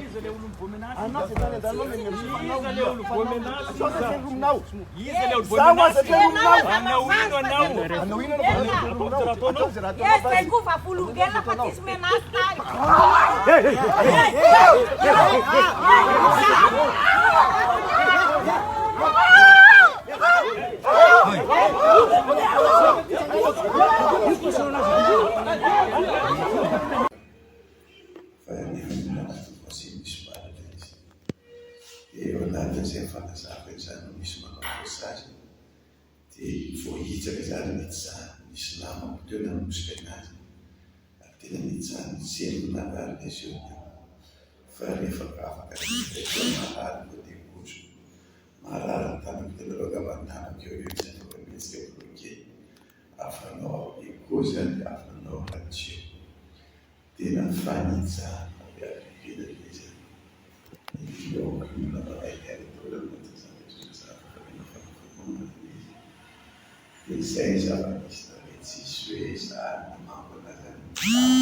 Iza le olona voamenasy? Iza le olona voamenasy? Iza le olona voamenasy? Anao ino anao? Anao ino anao? Zay koa vavolombelona fa tsisy menace tany. Fa nefa mbola anaty voisin misy maratra izy. Dia eo anatin'izay mifanazava izany no misy manao dosage dia voahitsaka izany nitsahany. Nisy namako teo nanosika anazy ary tena nitsahany nitsembona narary ilay seho teo. Fa rehefa afaka teo marary côté gauche. Marary ny tanako hitanareo angamba ny tanako eo io tsy afaka mihetsika bloqué. Avy nanao echo izany dia avy nanao radio. Tena fanitsahana avy any ivelany ilay izy an! Ny filoha olona manaintaina daholo any anatin'ny zavatra mazava fa tena fanafody ilay izy. Dia izay ny zava-nisy tany, tsisy hoe za namako anazy any.